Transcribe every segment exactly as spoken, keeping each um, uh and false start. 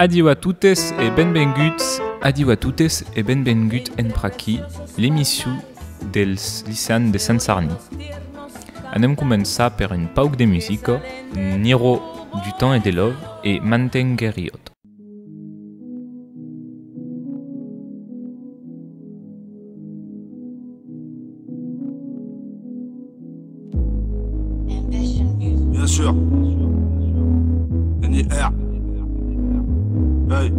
Adiu a totes e benvenguts, adiu a totes e benvengut en Praquí, l'emission dels liceans de Sant Sarni. Anem començar per un pauc de musica, Niro, Du temps et de love e Mantengueriot. Bien sûr. N I R. Hey.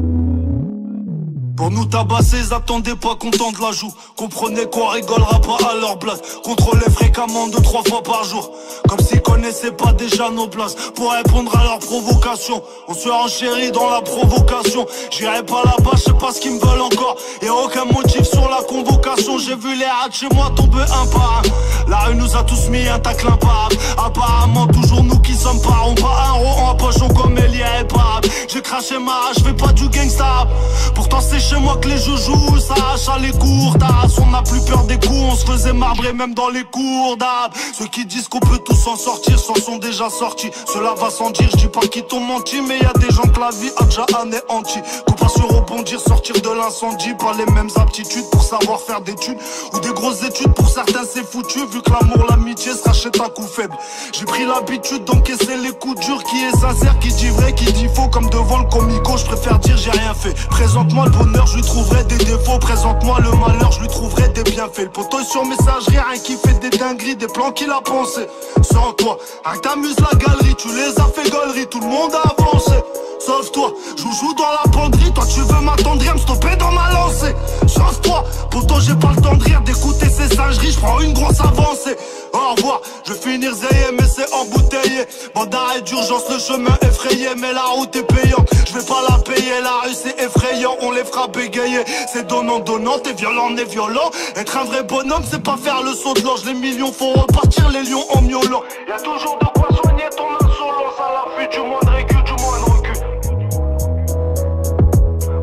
Pour nous tabasser, ils attendaient pas qu'on tende la joue. Comprenez qu'on rigolera pas à leur blague. Contrôlez fréquemment deux, trois fois par jour. Comme s'ils connaissaient pas déjà nos blases. Pour répondre à leurs provocations. On se renchérit dans la provocation. J'irai pas là-bas, je sais pas ce qu'ils me veulent encore. Y a aucun motif sur la convocation. J'ai vu les rats chez moi tomber un par un. La rue nous a tous mis un tacle imparable. Apparemment, toujours nous qui sommes parents. Pas un rond en poche, on commet l'irréparable. J'ai craché ma rage, je fais pas du gangsta rap. Pourtant, c'est chez moi que les joujoux s'arrachent à les cours. Taras, on n'a plus peur des coups. On se faisait marbrer même dans les cours d'arabe. Ceux qui disent qu'on peut tous s'en sortir s'en sont déjà sortis. Cela va sans dire, je dis pas qu'ils t'ont menti, mais y a des gens que la vie a déjà anéanti. Qu'on pas su rebondir, sortir de l'incendie, pas les mêmes aptitudes pour savoir faire d'études ou des grosses études. Pour certains, c'est foutu, vu que l'amour, l'amitié se rachète à coups faibles. J'ai pris l'habitude d'encaisser les coups durs, qui est sincère, qui dit vrai, qui dit faux, comme devant le comico, je préfère dire j'ai rien fait. Présente-moi le bonheur, je lui trouverai des défauts, présente-moi le malheur, je lui trouverai des bienfaits. Le poteau est sur messagerie, rien qui fait des dingueries, des plans qu'il a pensés. Sans toi, hein, t'amuses la galerie, tu les as fait galerie, tout le monde a avancé. Sauf toi, joujou dans la penderie, toi tu veux m'attendrir, me stopper dans ma lancée. Sauf toi, pourtant j'ai pas le temps de rire, d'écouter ces singeries, je prends une grosse avancée. Au revoir, je vais finir zéyé, mais c'est embouteillé. Bande d'arrêt d'urgence, le chemin effrayé, mais la route est payante. Je vais pas la payer, la rue c'est effrayant, on les fera bégayer. C'est donnant, donnant, t'es violent, on est violent. Être un vrai bonhomme, c'est pas faire le saut de l'ange. Les millions font repartir les lions en miaulant. Y a toujours de quoi soigner ton insolence à l'affût du moindre recul, du moindre recul.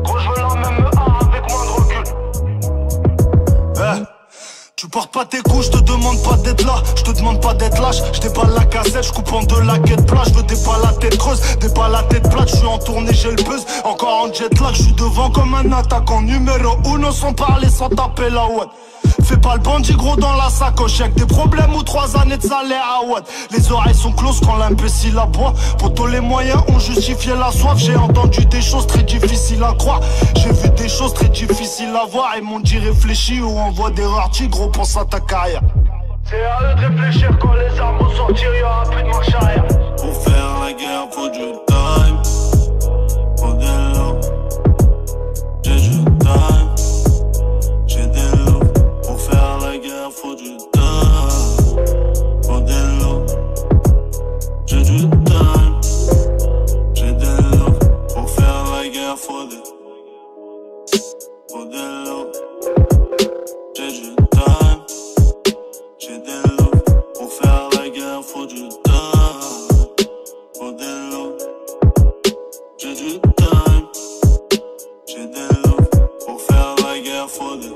Quand je veux la même me hard avec moins de recul. Eh, tu portes pas tes coups, je te demande pas d'être là, je te demande pas d'être lâche. Je déballe la cassette, je coupe en deux la quête plat, je veux des balles à tête creuse, des balles à tête plate, je suis en tournée, j'ai le buzz. Encore en jet lag, je suis devant comme un attaquant numéro uno, sans parler, sans taper la one. Fais pas le bandit gros dans la sacoche, y'a que des problèmes ou trois années de salaire à Watt. Les oreilles sont closes quand l'imbécile aboie. Pourtant les moyens ont justifié la soif. J'ai entendu des choses très difficiles à croire. J'ai vu des choses très difficiles à voir. Ils m'ont dit réfléchis ou envoie des raretés, gros, pense à ta carrière. C'est à eux de réfléchir quand les armes vont sortir, y aura plus de marche arrière. Pour faire la guerre, faut du time, faut de l'eau. J'ai du time, j'ai de l'eau. Pour faire la guerre, faut du time, faut de l'eau. J'ai du time, j'ai de l'eau. Pour faire la guerre, faut de, faut de l'eau. J'ai du time, j'ai de l'eau. Pour faire la guerre, faut du time, faut de l'eau. J'ai du time, j'ai de l'eau. Pour faire la guerre, faut de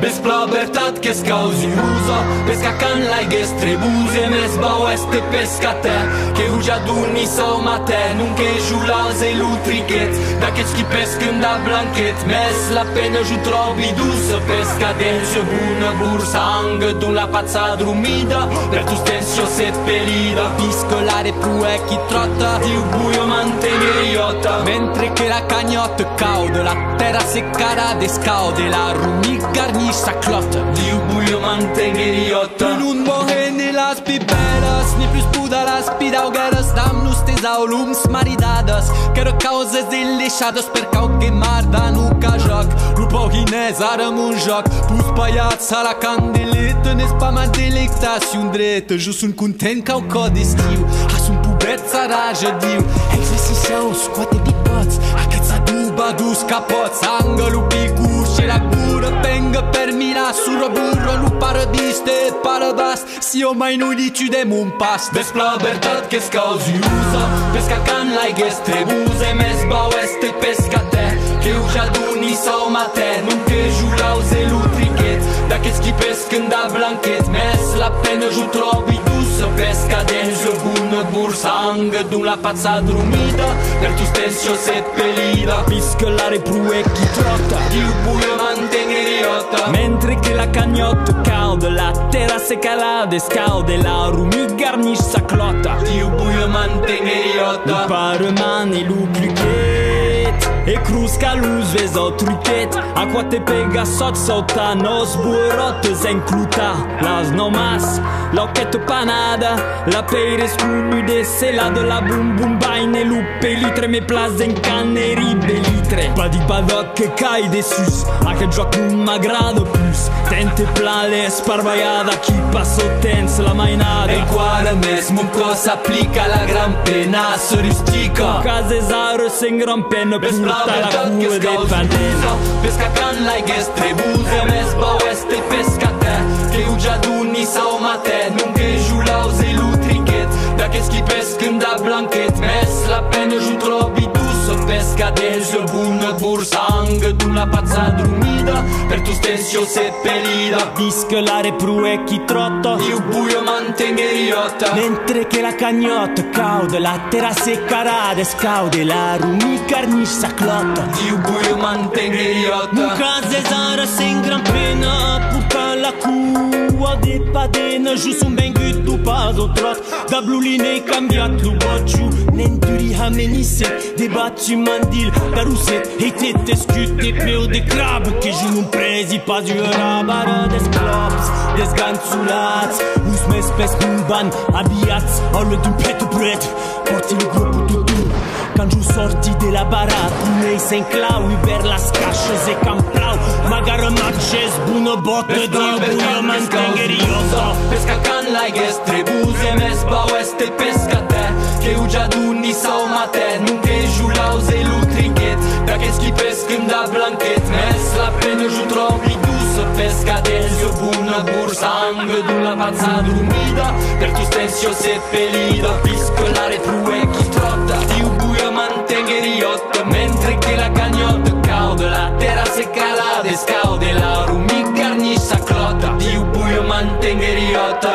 Bes plan vertat qu'es causi usa, pesca quand l'aiga es trebusa, mes bau èster pescatèr, que uja doni sau matin, non que jo lase lo triquet d'aqueths qui pescan dab blanquet, mes la pena jo tròbi doça, pesca dens ua bona borsa anga dont la patza dromida, per tostemps siá sepelida, pisca la reproè qui tròta, diu bolha mantenguer iòta, mentre que la canhòta cauda, la tèrra secada descauda, e la romiga garnís sa clòta, diu bolha mantenguer iòta. Que non mòren ni las pibèlas, ni plus poda las pidauguèras, damb nostes aulons maridadas, qu'èra causas deleishadas per quauque marda no cajòc. Lo pauc ginés ara mon jòc, pus palhats a la candeleta, n'es pas ma delectacion dreta, jo son content quaucòp d'estiu, a son pobet sa raja diu, exerciciaus, quate pipots, aqueths adobados capòts, anga lo picoch La cura penga per mirar sura burra lo paradís de paradàs. Siá mai nolhit de mon pas. Ves plan vertat qu'es causiusa, pesca quand l'aiga es trebusa, e mès bau èster pescatèr, que jo ja doni sau matèr, non que jo lause lo triquet d'aqueles qui pescan dab blanquet, mès la pena jo tròbi doça, pesca dens bona borsanga, dont la patza dromida, per tostemps siá sepelida. Visca la reproè qui tròta. Diu, boia mantenguer iòta. Mentre que la canhòta cauda, la tèrra se cala, descauda, la romiga garnís sa clòta. Diu, boia mantenguer iòta. Lo pare mane lo cluquet e crosca los vets au truquet. Aquò te pega sòt sautar, nos boeròtas enclotar. Las nòmas, l'auqueta panada, la pèira es comuda, selada, la bombombaina, lo pelitre, me plas encaneri belitre. Pas dit pas d'òc que cai dessús, aquel jòc non m'agrada plus. Tente plan l'esparvalhada, qui passa temps la mainada. Enquara mès mon còr s'aplica a la gran pena, se rustica. Cases ara sens gran pena, porta la cua de padena. Pesca quand l'aiga es trebusa, mès bau èster pescatèr, que jo ja doni sau matèr, non que jo lause lo triquet d'aqueles qui pescan dab blanquet, mès la pena jo tròbi doça, pesca dens bona borsanga, dont la patza dromida, per tostemps siá sepelida. Visca la reproè qui tròta. Diu, boia mantenguer iòta. Mentre que la canhòta cauda, la tèrra se cala, descauda, la romiga garnís sa clòta. Diu, boia mantenguer iòta. Mon cas es ara sens gran pena, portar la cua de padena, jo son vengut dau pas au tròt, dab lo linei cambiat lo bòt, jo n'enduri hame ni set, debat un mandil d'arrosset, e te t'escut de peu de crab, que jo non presi pas ua rabara d'esclòps desgansolats, los mès pès non van abilhats, au luec d'un pet o pret, pòrti lo grop o totun. Quand jo sòrti de la barata, l'ai sens clau, ubèrt las caishas e quand plau, m'agarra marches, bona bòta, diu, boia mantenguer iòta. Pesca quand l'aiga es trebusa, mès bau èster pescatèr, que jo ja doni sau matèr, non que jo lause lo triquet d'aqueles qui pescan dab blanquet, mès la pena jo tròbi doça, pesca dens bona borsanga, dont la patza dromida, per tostemps siá sepelida. Visca la reproè qui tròta. Diu, boia mantenguer iòta. Mentre que la canhòta cauda, la tèrra se cala, descauda, la romiga garnís sa clòta. Diu, boia mantenguer iòta.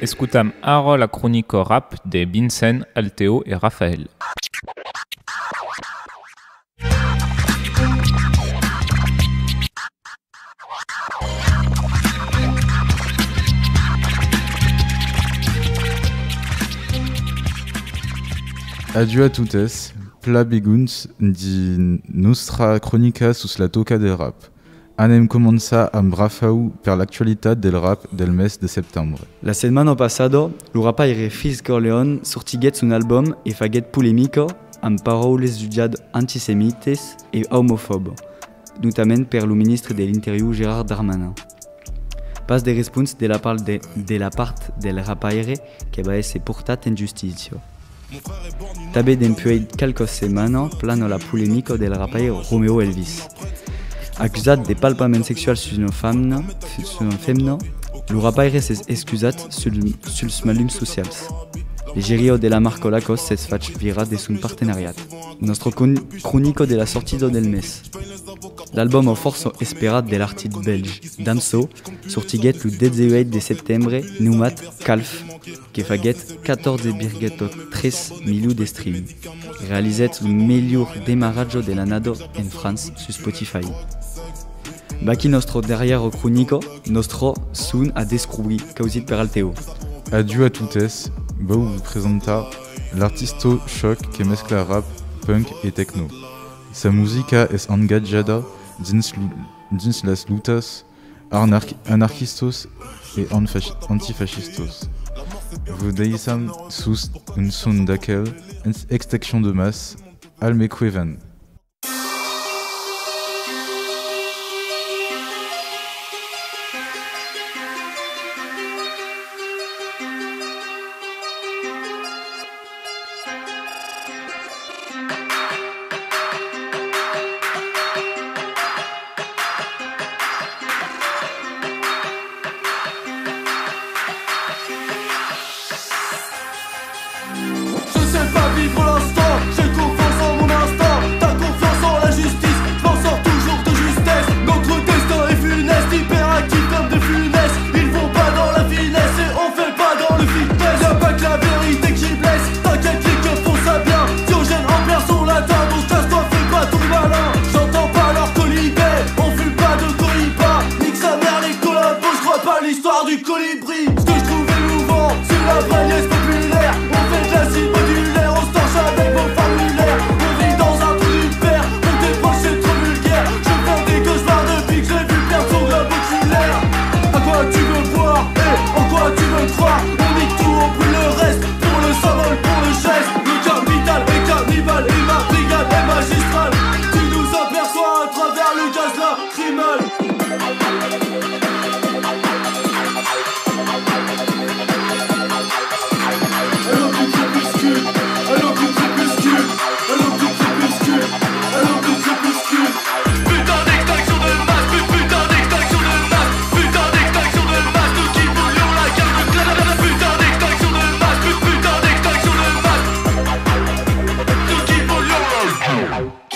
Escotam ara la cronica rap de Vincent, Alteo e Raphaël. Adiu a totes, plan begonhs dins nòstra cronica sus la tòca del rap. Anem començar amb Rafau per l'actualitat del rap del mes de setembre. La setmana passada, lo rapaire Freeze Corleone sortiguèt son album e faguèt polemica amb paraulas jutjadas antisemitas e omofòbas, notament per lo ministre de l'Interior Gérald Darmanin. Pas de respons de la part de, de la part del rapaire que va èsser portat en justícia. Tanben dempuèi qualquas setmanas plana la polemica del rapaire Romeo Elvis. Acusat de palpament sexual sus una femna, sus una femna, lo rapaire s'es excusat sul, suls malums socials. L'egeriá de la marca Lacoste s'es fach virar de son partenariat. Nòstra cron-, cronica de la sortida del mes. L'album fòrça esperat de l'artista bèlge Damso sortiguèt lo dètz-e-uèit de setembre, nomat Calf, que faguèt catòrze virgula tres milions de streams. Realizèt lo melhor demaratge de l'annada en França sus Spotify. Vaquí nòstra darrièra cronica, nòstre son a descobrir, causit per Alteo. Adiu a totes, vau vos presentar l'artista Choc que mescla rap, punk e techno. Sa musica es engatjada dins lo, dins las lutas anarqui-, anarquistas e anfaci-, antifascistas. Vos daissam sus un son d'aquel, ex-, Extinction de masse, Al me cuevan.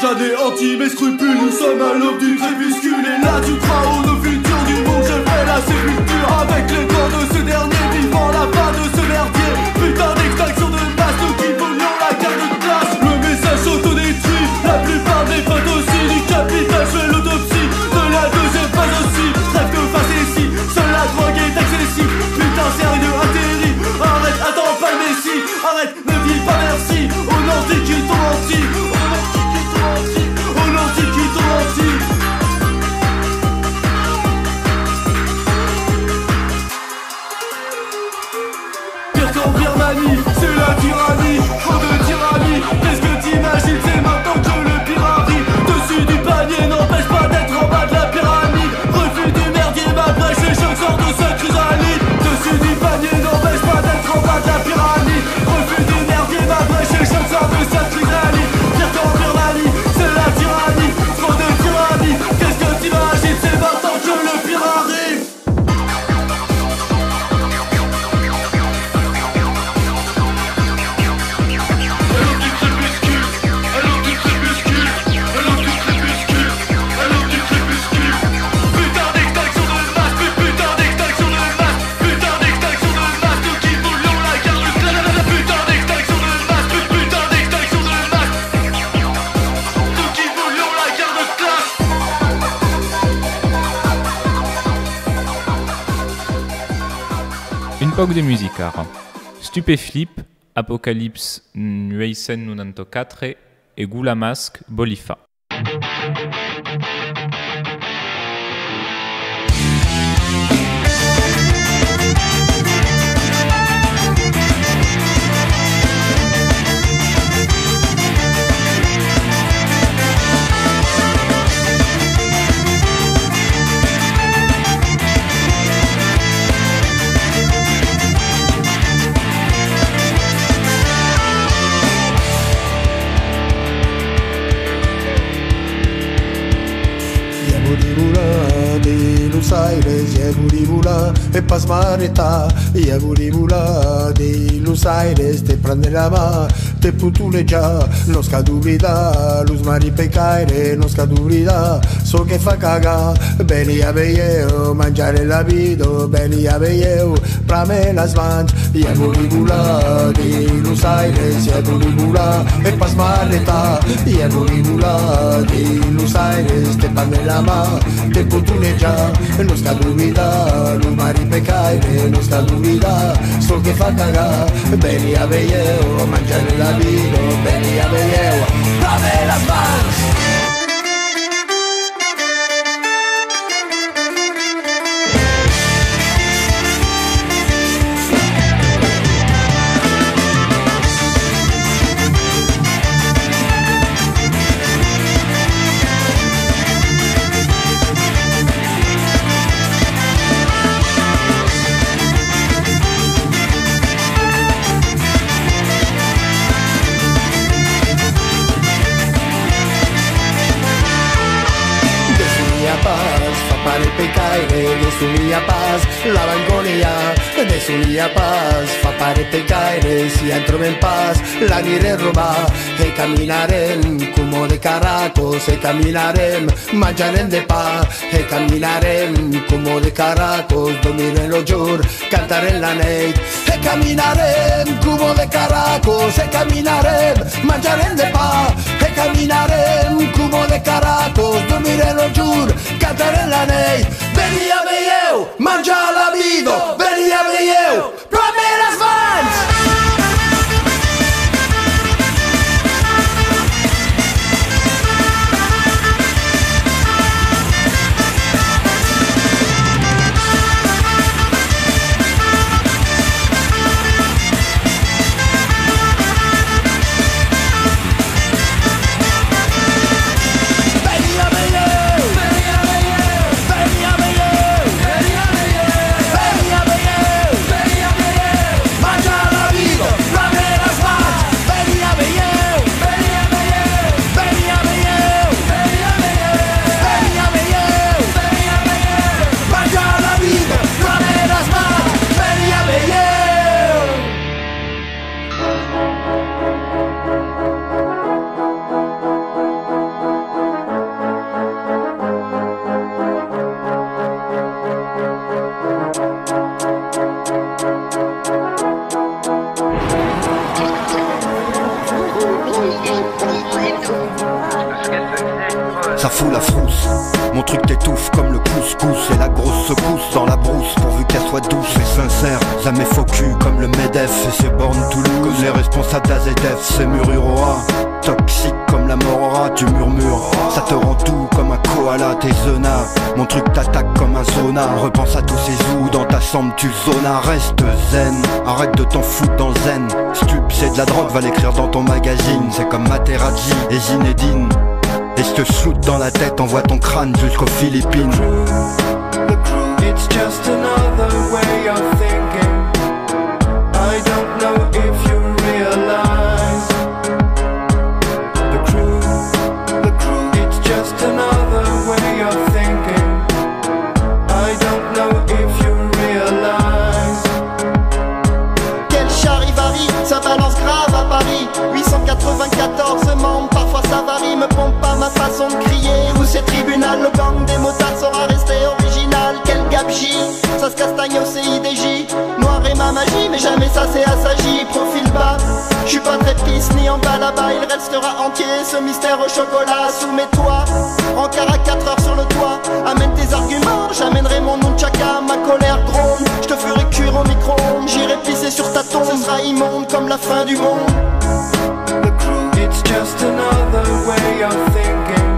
J'anéantis mes scrupules, nous sommes à l'aube du crépuscule. Et là tu crois au futur du monde, je fais la sépulture. Avec les corps de ce dernier vivant, la fin de ce merdier. Putain d'extinction de masse, nous qui voulions la guerre de classe. Le message s'autodétruit, la plupart des potes aussi. Du capital, je fais l'autopsie de la deuxième phase aussi. Rêve de face ici, seule la drogue est accessible. Putain, sérieux, atterri. Arrête, attends pas le messie. Arrête, ne dis pas merci aux nantis qui t'ont menti. Aux nantis qui t'ont menti. Aux nantis qui t'ont menti. Pire qu'en Birmanie, c'est la tyrannie. Trop de tyrannie. Qu'est-ce que t'imagines, c'est maintenant que le pire arrive. Dessus du panier n'empêche pas d'être en bas de la pyramide. Refus du merdier, ma brèche et je sors de cette chrysalide. Dessus du panier n'empêche pas d'être en bas de la pyramide. Refus du merdier, ma brèche et je sors de cette chrysalide. Pire qu'en Birmanie, c'est la tyrannie. Trop de tyrannie. Qu'est-ce que t'imagines, c'est maintenant que le pire arrive. Un pauc de musica, ara. Stupeflip, Apocalypse uèit cents nonanta quatre, e Goulamasque, Bolifa. Ieu vòli volar dins los aires, ieu vòli volar e pas m'arrestar. Ieu vòli volar dins los aires, te prendre la man, te potolejar. Nos cal oblidar los marins pecaires, nos cal oblidar çò que fa cagar. Veni a veire, manjarem la vida, veni a veire, prame las mans. Ieu vòli volar dins los aires, ieu vòli volar e pas m'arrestar. Ieu vòli volar dins los aires, te prendre la man, te potolejar. Nos cal oblidar los marins pecaires, nos cal oblidar çò que fa cagar. Veni a veire, manjarem la vida, veni a veire, prame las mans. Desolia pas, fa pare pecaire, desolia pas la banconia. Desolia pas, fa pare pecaire, si en trobem pas, l'anirem robar. E caminarem coma de carracos, e caminarem, manjarem de pan. E caminarem coma de carracos, dormirem lo jorn, cantarem la neit. E caminarem coma de carracos, e caminarem, manjarem de pan. E caminarem coma de carracos, dormirem lo jorn, cantarem la neit. Veni a veire, manjar la vida, veni a veire, prame las mans! Ça fout la frousse. Mon truc t'étouffe comme le couscous et la grosse secousse dans la brousse, pourvu qu'elle soit douce et sincère. Jamais faux cul comme le MEDEF et ses bornes Toulouse. Comme les responsables d'A Z F, c'est murmure. Toxique comme la mort aura, tu murmures. Ça te rend tout comme un koala, tes zonas. Mon truc t'attaque comme un sauna. Repense à tous ces zoos dans ta chambre, tu zonas. Reste zen, arrête de t'en foutre dans le zen. Stup, c'est de la drogue, va l'écrire dans ton magazine. C'est comme Materazzi et Zinedine. Et je te shoot dans la tête, envoie ton crâne jusqu'aux Philippines. The crew, it's just another way of thinking. I don't know if you realize. The crew, the crew, it's just another way of thinking. I don't know if you realize. Quel charivari, ça balance grave à Paris. Huit cent quatre-vingt-quatorze membres, parfois ça varie. Me pompe pas ma façon de crier. Où c'est tribunal, le gang des motards sera resté original. Quel gabegie, ça se castagne au C I D J. Noir est ma magie, mais jamais ça s'est assagi. Profil bas, je suis pas très pisse ni en bas là-bas. Il restera entier ce mystère au chocolat. Sous mes toits, rencard à quatre heures sur le toit. Amène tes arguments, j'amènerai mon nunchaka. Ma colère gronde, je te ferai cuire au micro-ondes. J'irai pisser sur ta tombe, ce sera immonde comme la fin du monde. The crew, it's just another way of thinking.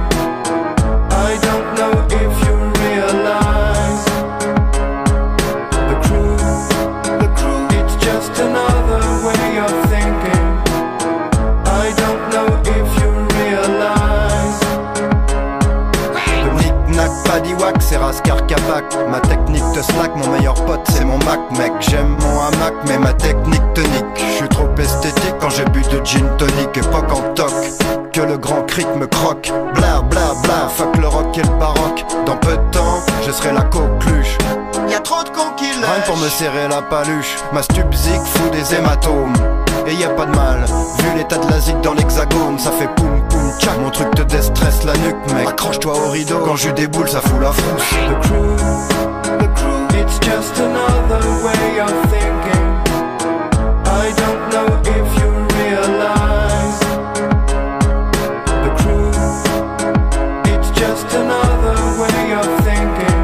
I don't know if you realize. The crew, the crew, it's just another way of thinking. I don't know if you realize. Nick-nack, paddywhack, c'est rascar capac. Ma technique te slack, mon meilleur pote, c'est mon Mac, mec. J'aime mon hamac, mais ma technique te nique. Je suis trop esthétique quand j'ai bu de gin tonic, époque en toc. Que le grand cric me croque. Bla bla bla, fuck le rock et le baroque. Dans peu de temps, je serai la coqueluche. Y a trop de cons qui lâchent. Rien que pour me serrer la paluche. Ma stupzik fout des hématomes. Et y a pas de mal. Vu l'état de la zik dans l'hexagone, ça fait poum poum tchak. Mon truc te déstresse la nuque, mec. Accroche-toi au rideau. Quand je déboule, ça fout la frousse. The crew, the crew, it's just another way of thinking. I don't know if you realize. The crew, it's just another way of thinking.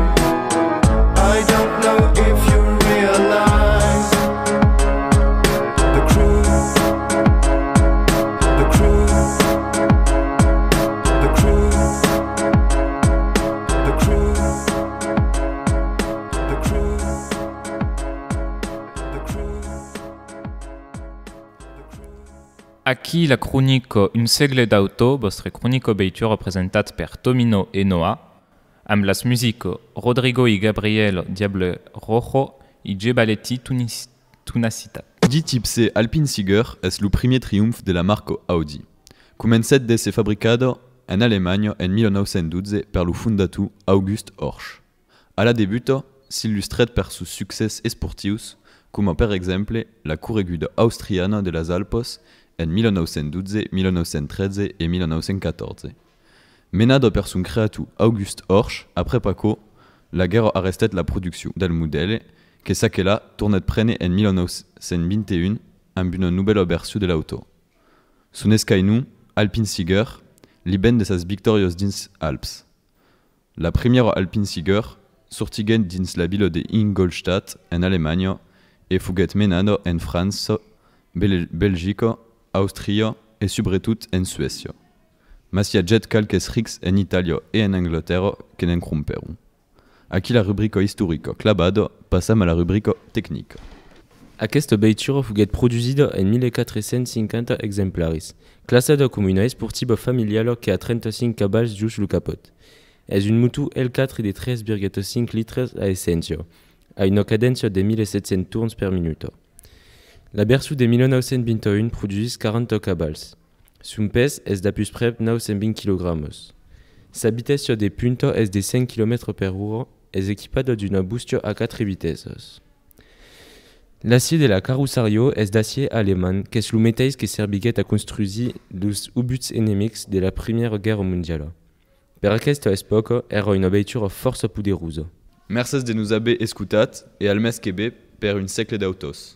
I don't know if you realize. The crew, the crew, the crew, the crew, the crew, the crew. Aquí la cronica Un sègle d'autò, vòstra cronica veitura presentat per Tomino e Noah, amb las musicas Rodrigo e Gabriel Diable Rojo e Gebaletti Tunis-, Tunacitat. Dit tipse Alpine Seeger es lo primièr triomf de la marca Audi. Comencèt d'èsser fabricada en Alemanha en mila nòu cents dotze per lo fondator August Horch. A la debuta, s'illustrèt per sos succès esportius, coma per exemple la correguda austriana de las Alpas en mila nòu cents dotze, mila nòu cents tretze e mila nòu cents catòrze. Menada per son creator August Horch, aprèp aquò, la guèrra arrestèt la produccion del modèl, que çaquelà tornèt prene en mila nòu cents vint e un amb una novèla version de l'autò. Son escainon, Alpine Seeger, li ven de sas victòrias dins Alps. La primièra Alpine Seeger sortiguèt dins la vila de Ingolstadt, en Alemanha, e foguèt menada en França, Bel-, Belgica, Àustria e, subretot, en Suècia. Mas i agèt qualques rics en Itàlia e en Anglatèrra que ne'n crompèron. Aquí la rubrica istorica clavada, passam a la rubrica tecnica. Aquesta veitura foguèt produsida en mila quatre cents cinquanta exemplaris, classada coma una esportiva familiala que a trenta-cinc cavals jos lo capòt. Es un motor L quatre de tres virgula cinc litres a esséncia, a una cadéncia de mila sèt cents torns per minuta. La version de mila nòu cents vint e un produsís quaranta cavals. Son pes es d'apusprèp nòu cents vint quilogramas. Sa vitessa de punta es de cent quilomètres per ora, es equipada d'una bòstia a quatre vitessas. L'acièr de la carrossariá es d'acièr alemand, qu'es lo meteis que serviguèt a construsir los obuts enemics de la Primièra Guèrra Mondiala. Per aquesta epòca, èra una veitura fòrça poderosa. Mercés de nos aver escotat e al mes que ve per Un sègle d'autòs.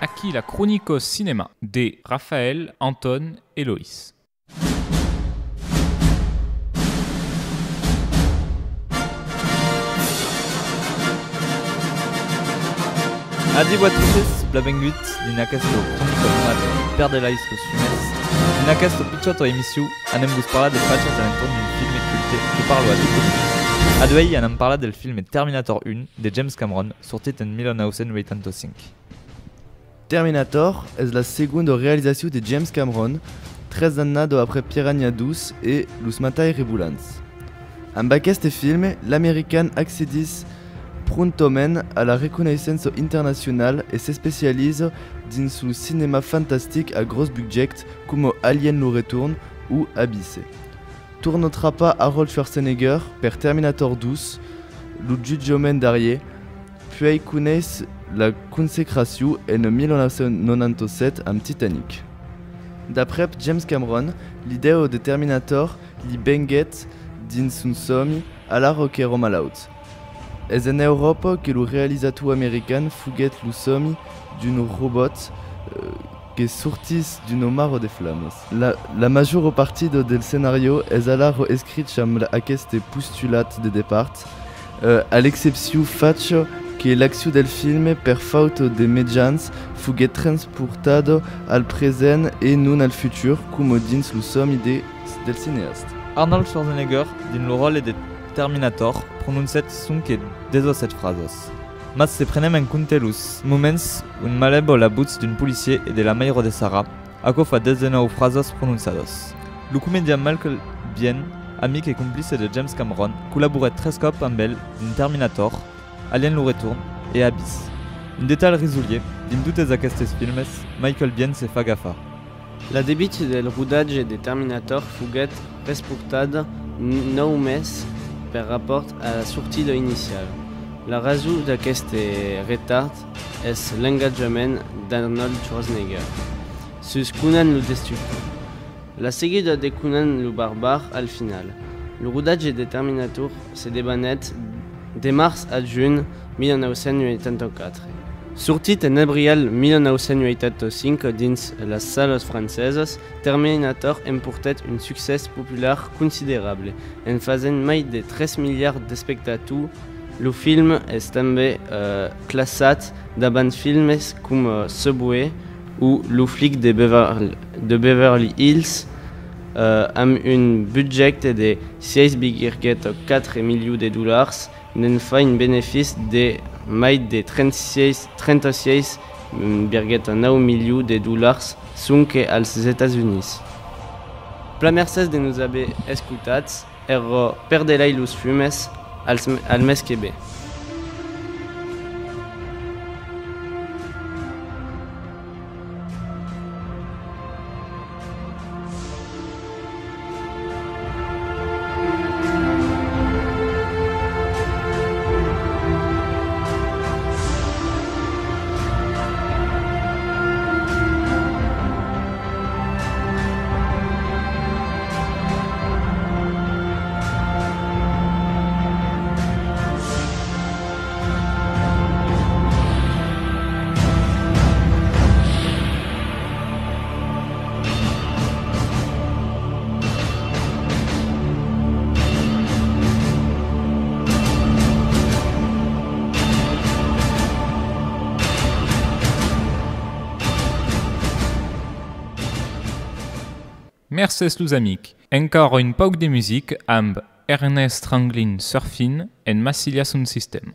Aquí la cronica cinèma de Raphaël, Anton e Loïs. Adiu a totes, plan vengut dins aquesta cronica de Perdelaís los fumets. Dins aquesta pichòta emission, anem vos parlar de fachas a l'entorn d'un filme culte que parla a tot lo monde. Aduèi, anam parlar del filme Terminator un de James Cameron, sortit en mil nòu cents vuitanta cinc. Terminator es la segonda realizacion de James Cameron, tres annadas après Piranha dos e Los Mataires Volants. Amb aqueste filme, l'American accedís prontament a la reconeissença internacionala e s'especializa dins lo cinèma fantastic a gròs budget coma Alien: Lo Retorn o Abyss. Torna trapar Arnold Schwarzenegger per Terminator dos, Lo Jutjament Darrièr, puèi coneis la consecracion en mil nòu cents nonanta sèt amb Titanic. D'après James Cameron, l'idèa de Terminator li venguèt dins son sòmi alara qu'èra malaut. Es en Euròpa que lo realizator american foguèt lo sòmi d'un robòt, eh, que sortís d'una mara de flamas. La, la majora partida del scenàrio es alara escricha amb la, aqueste postulat de depart, eh, a l'excepcion facha que l'accion del filme, per fauta de mejans, foguèt transportada al present e non al futur, coma dins lo sòmi de, del cineasta. Arnold Schwarzenegger, dins lo ròtle de Terminator, prononcèt sonque dètz-a-sèt frasas. Mas se prenem en compte los moments ont malèva la votz d'un policièr e de la maire de Sarah, aquò fa dètz-e-nòu frasas prononçadas. Lo comedian Michael Biehn, amic e complice de James Cameron, collaborèt tres còps amb el dins Terminator, Alien lo Retorn e Abyss. Un detalh risolièr, dins totes aquestes filmes, Michael Biehn se fa gafar. La debuta del rodatge de Terminator foguèt reportada n-, nòu mes per rapòrt a la sortida iniciala. La rason d'aqueste retard es l'engatjament d'Arnold Schwarzenegger sus Conan lo Destructor. La seguida de Conan lo Barbar al final. Lo rodatge de Terminator se debanèt de març a junh mila nòu cents ueitanta-quatre. Sortit en abrial mila nòu cents ueitanta-cinc dins las salas francesas, Terminator emportèt un succès popular considerable, en fasent mai de tres miliards d'espectators. Lo film es tanben, eh, classat davant filmes coma, eh, Subway o Lo flic de Beverly, de Beverly Hills, eh, amb un budget de sièis virguleta quatre milions de dolars, ne'n fa un benefici de mai de trenta-sièis, trenta-sièis virguleta nòu milions de dolars sonque als Estats Units. Plan mercés de nos aver escotats. Èra Per delai los fumes, al, al mes que ven. Mercés los amics. Encara un pauc de musica amb Ernest Ranglin Surfin en Massilia Sound System.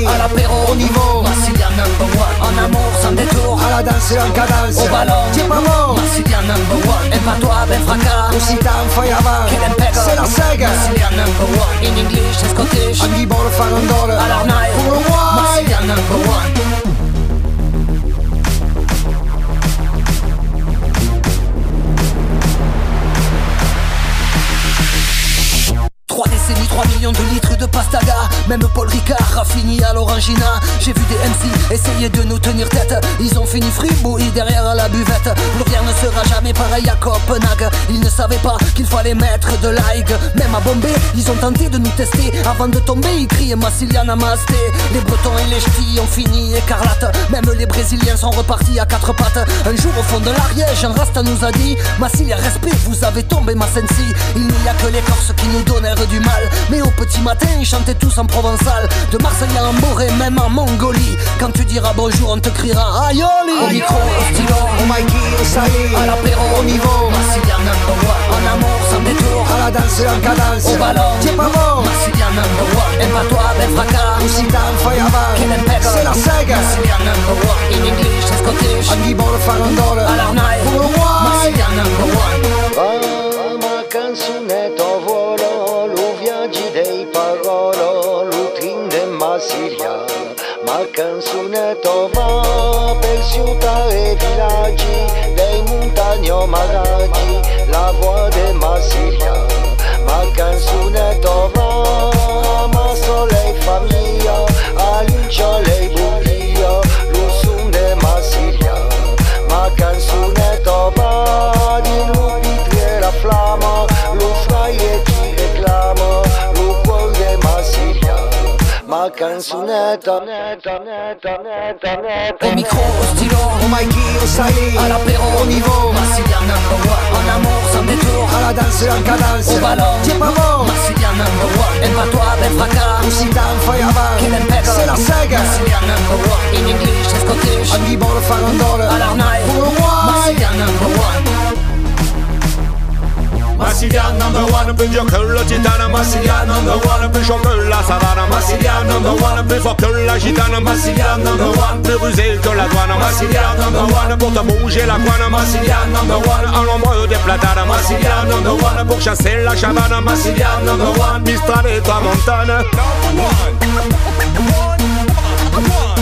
À l'apéro, au niveau, Massilia number one. En amour, sans détour, à la danse, en cadence, au ballon, t'es pas mort. Massilia number one. En patois, ben fracas, occitan, fai avant, quel impèga, c'est la sèga. Massilia number one. In English, en Scottish, en guibol, farandole, à l'arnaille, pour le roi. Massilia number one. Trois décennies, trois millions de litres de pastaga. Même Paul Ricard a fini à l'orangina. J'ai vu des M C essayer de nous tenir tête. Ils ont fini fribouillis derrière la buvette. Plus rien ne sera jamais pareil à Copenhague. Ils ne savaient pas qu'il fallait mettre de l'ail. Même à Bombay, ils ont tenté de nous tester. Avant de tomber, ils criaient Massilia Namasté. Les Bretons et les Ch'tis ont fini écarlates. Même les Brésiliens sont repartis à quatre pattes. Un jour, au fond de l'Ariège, un Rasta nous a dit : Massilia, respect, vous avez tombé ma sensi. Il n'y a que les Corses qui nous donnèrent du mal. Mais au petit matin, ils chantaient tous en provençal. De Marseille à Hambourg et même en Mongolie. Quand tu diras bonjour, on te criera Aioli. Au micro, au stylo, au Mikey, au Sally, à l'apéro, au niveau. Massilia number one. En amour, sans détour, à la danse, en cadence, au ballon, t'es pas mort. Massilia number one. En patois, ben fracas, occitan, fai avant, quel impèga, c'est la sèga. Massilia number one. In English, en Scottish, en guibol, farandole, à l'arnaille, pour le roi. Massilia number one. Va, ma cançoneta vola, lo viatge dei parola, lo trin de Massilia. Ma cançoneta va per ciutat e vilatgi, dei montagna o maragi, la vòu de Massilia. Ma cançoneta va, ma solei familha, a l'incha lei bolia, lo son de Massilia. Ma cançoneta va, dins lo pitre la flama, lo fraire qui reclama, lo còr de Massilia. Ma cançoneta. Au micro, au stylo, au Mikey, au Sally, à l'apéro, au niveau. Massilia number one. En amour, sans détour, à la danse, en cadence, au ballon, t'es pas mort. Massilia number one. En patois, ben fracas, occitan, fai avant, quel impèga, c'est la sèga. Massilia number one. In English, en Scottish, en guibol, farandole, à l'arnaille, pour le roi. Massilia number one. Massilia number one, plus dur que le titane. Massilia number one, plus chaud que la savane. Massilia number one, plus fort que la gitane. Massilia number one, plus rusé que la douane. Massilia number one, pour te bouger la guane. Massilia number one, à l'ombre des platanes. Massilia number one, pour chasser la chavane. Massilia number one, Mistral et Tramontane. Number one. Number one. Number one.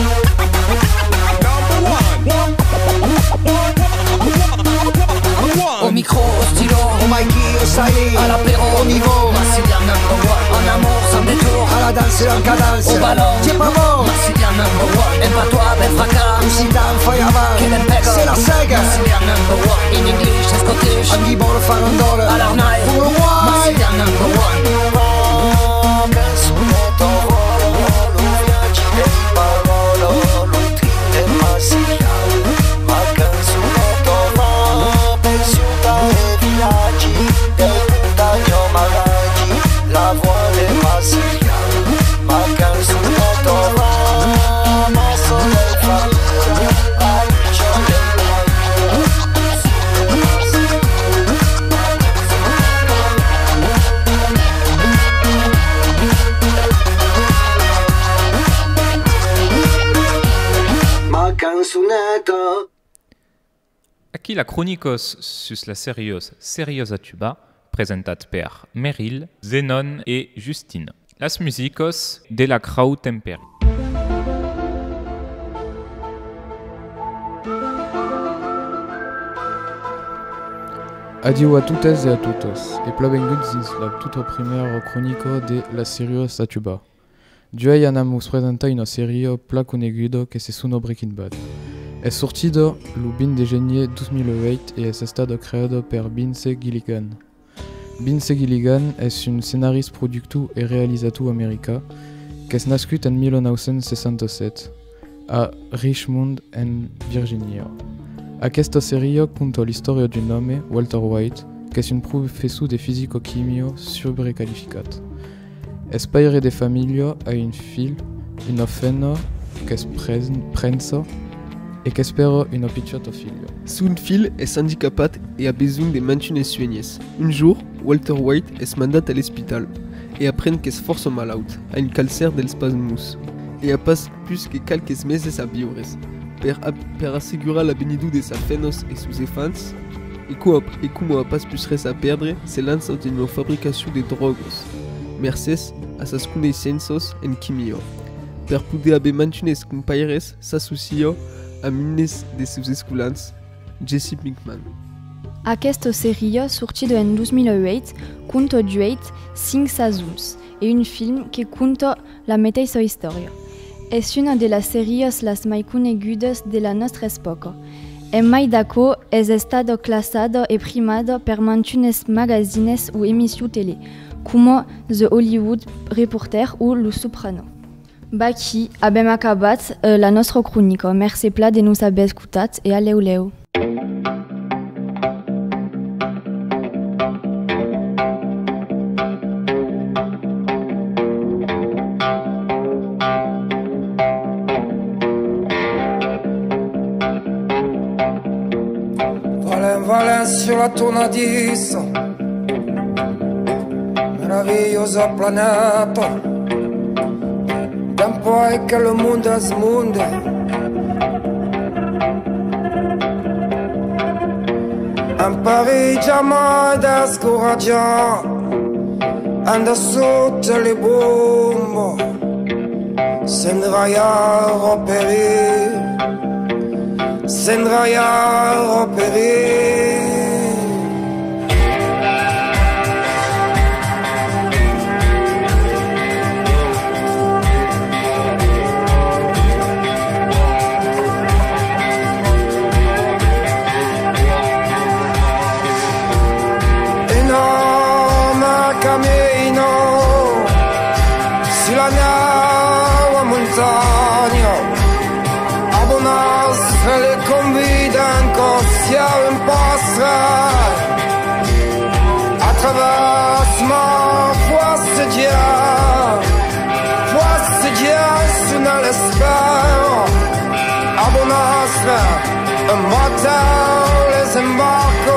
Au micro, au stylo, au Mikey, au Sally, à l'apéro, au niveau. Massilia number one. En amour, sans détour, à la danse, en cadence, au ballon, t'es pas mort. Massilia number one. En patois, ben fracas, occitan, fai avant, quel impèga, c'est la sèga. Massilia number one. In English, en Scottish, en guibol, farandole, à l'arnaille, pour le roi. Massilia number one. Cançoneta vola, lo viatge dei parola, lo trin de Massilia. Ma cançoneta va per ciutat e vilatgi, dei montagna o maragi, la vòu de Massilia. Ma cançoneta va, ma solei familha, a l'incha lei bolia. Ma cançoneta. Aquí las cronicas sus las serias Serias a Tuba, presentat per Meryl, Zenon e Justine. Las musicas de la Crau Temperi. Adiu a totes e a totas, e plan venguts dins la tota primièra cronica de las Serias a Tuba. D'uèi anam vos presentar una seria plan coneguda que se sona Breaking Bad. Es sortida lo vint de genièr dos mila uèit e es estada creada per Vince Gilligan. Vince Gilligan es un scenarist, productor e realizator american qu'es nascut en mila nòu cents seissanta sèt a Richmond, en Virgínia. Aquesta seria conta l'istòria d'un òme, Walter White, qu'es un professor de fisica-quimia subrequalificat. Es paire de familha, a un filh, una femna qu'es pren-, prença e qu'espèra una pichòta filha. Son filh es andicapat e a besonh de mantunes suènhas. Un jorn, Walter White es mandat a l'espital e apren qu'es fòrça malaut, a un calcèr dels pasmons. E a pas pus que qualques meses a viure. Per ap-, per assegurar l'avenidor de sas femnas e sos enfants, e co-, e coma a pas pus res a pèrdre, se lança dins la fabricacion de drògas, mercés a sas coneissenças en quimia. Per poder aver mantunes compaires, s'associa amb unes de sos escolans, Jesse Pinkman. Aquesta seria, sortida en dos mil uèit, compta d'uèit, cinc sasons, e un film que compta la meteissa istòria. Es una de las serias las mai conegudas de la nòstra espòca. En mai d'aquò, es estada classada e primada per mantunes magazines o emissions tele, coma The Hollywood Reporter o Los Sopranos. Vaquí, avèm acabat, eh, la nòstra cronica. Mercé plan de nos aver escotats e a lèu lèu. Valent, valent sur la tornadissa, meravilhosa planeta, dempuèi que lo monde es monde. Empari jamai descoratjat, en dessota le bomba, sendraiar o perir, sendraiar o perir. Un òme camina sus la nèu a montanha. Abonats le conviden cau sieu un pastre a travèrs ma fòrça dieu, fòrça dieu sona l'espèr. Abonats un batèu les embarca.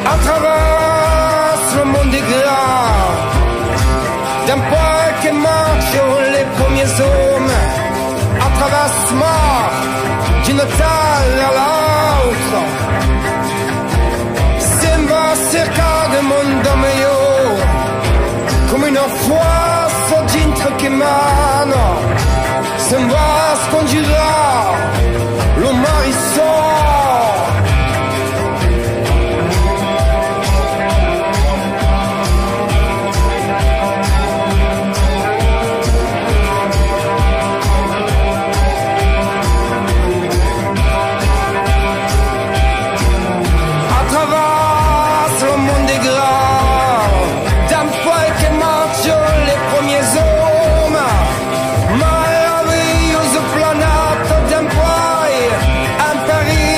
A travèrs lo monde gran, dempuèi que marchan les premiers òmes, a travèrs mar, d'una tèrra a l'autra, se'n va cercar de monde melhor, coma una fòrça dintre que mana, se'n va esconjurar lo marissòl. A travèrs lo monde gran, dempuèi que marchan les premiers òmes, meravilhosa planeta, dempuèi empari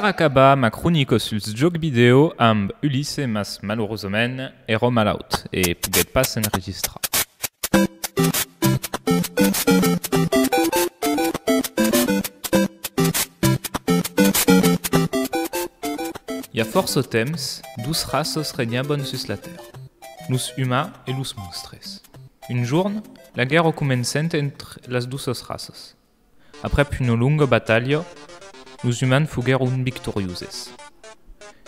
Acabar ma cronica suls jòcs vidèo amb Ulisse, mas malurosament èra malaut e poguèt pas s'enregistrar. I a fòrça temps, dos raças regnavan sus la Tèrra, los umans e los monstres. Un jorn, la guèrra comencèt entre las dosas raças. Aprèp una longa batalha, los umans foguèron victorioses.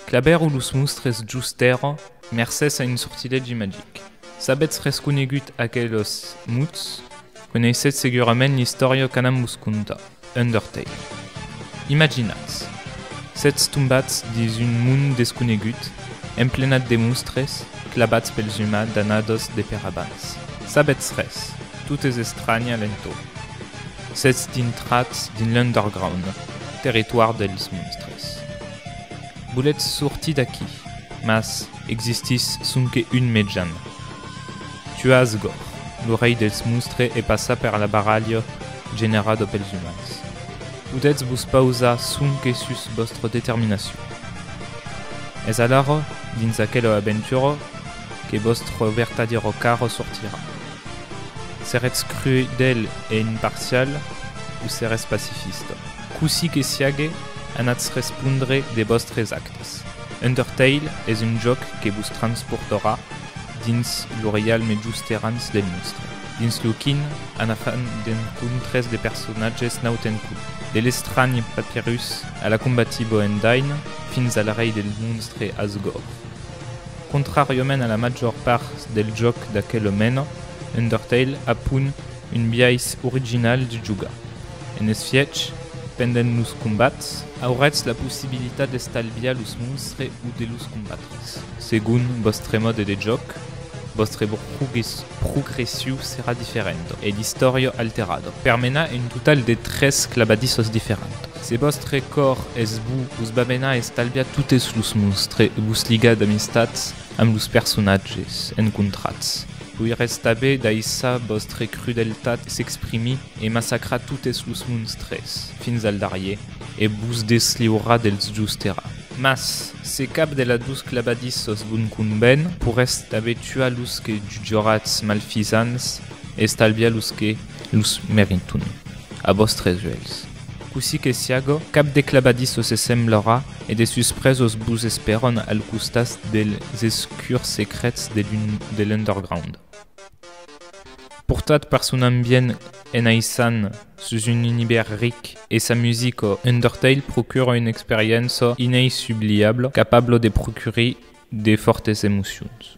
Clavèron los monstres jos tèrra mercés a un sortilègi magic. S'avètz reconegut aqueles mots, coneissètz segurament l'istòria qu'anam vos contar, Undertale. Imaginatz, sètz tombats dins un mond desconegut, emplenat de monstres, clavats pels umans d'annadas de per abans. Sabètz res, tot es estranh a l'entorn. Sètz dintrats dins l'Underground, territòri dels monstres. Volètz sortir d'aquí, mas existís sonque un mejan. Tuar Asgore, lo rei dels monstres, e passar per la barralha generada pels umans. Podètz vos pausar sonque sus vòstra determinacion. Es alara, dins aquela aventura, que vòstra vertadièra cara sortirà. Seretz crudèl e imparcial o seretz pacifista? Cossí que siague, anatz respondre de vòstres actes. Undertale es un jòc que vos transportarà dins lo reialme josterans del monstre, dins lo quin anafan d'encontres de personatges naut en col, de l'estranh Papyrus a la combatiba Undyne fins al rei del monstre Asgore. Contràriament a la màger part del jòc d'aquela mena, Undertale apond un biais original de jogar. En efièch, pendent los combats, auretz la possibilitat d'estalviar los monstres o de los combatre. Segon vòstre mòde de jòc, vòstra progres-, progression serà diferenta e l'istòria alterada. Per menar un total de tres clavadissas diferentas. Se vòstre còr es bon, vos va menar a estalviar totes los monstres e vos ligar d'amistats amb los personatges encontrats. Poiretz tanben daissar vòstra crudeltat s'exprimir e massacrar totes los monstres, fins al darrièr, e vos desliurar dels josterans. Mas, se cap de las dos clavadissas vos conven, poiretz tanben tuar los que jutjaretz malfisants e estalviar los que los meritan, a vòstres uèlhs. Cossí que siaga, cap de clavadissas se semblarà e de suspresas vos esperan al costat dels escurs secrets de l'un-, de l'Underground. Portat per son ambient enaissant sus un univèrs ric e sa musica, Undertale procura una experiéncia ineissubliabla, capabla de procurir de fòrtas emocions.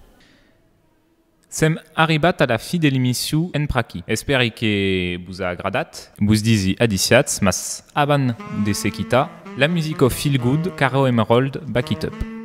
Sèm arribats a la fin de l'emission en pr'aquí. Espèri que vos a agradat. Vos disi adissiatz, mas avant de se quitar, la musica feel good, Caro Emerald, Back It Up.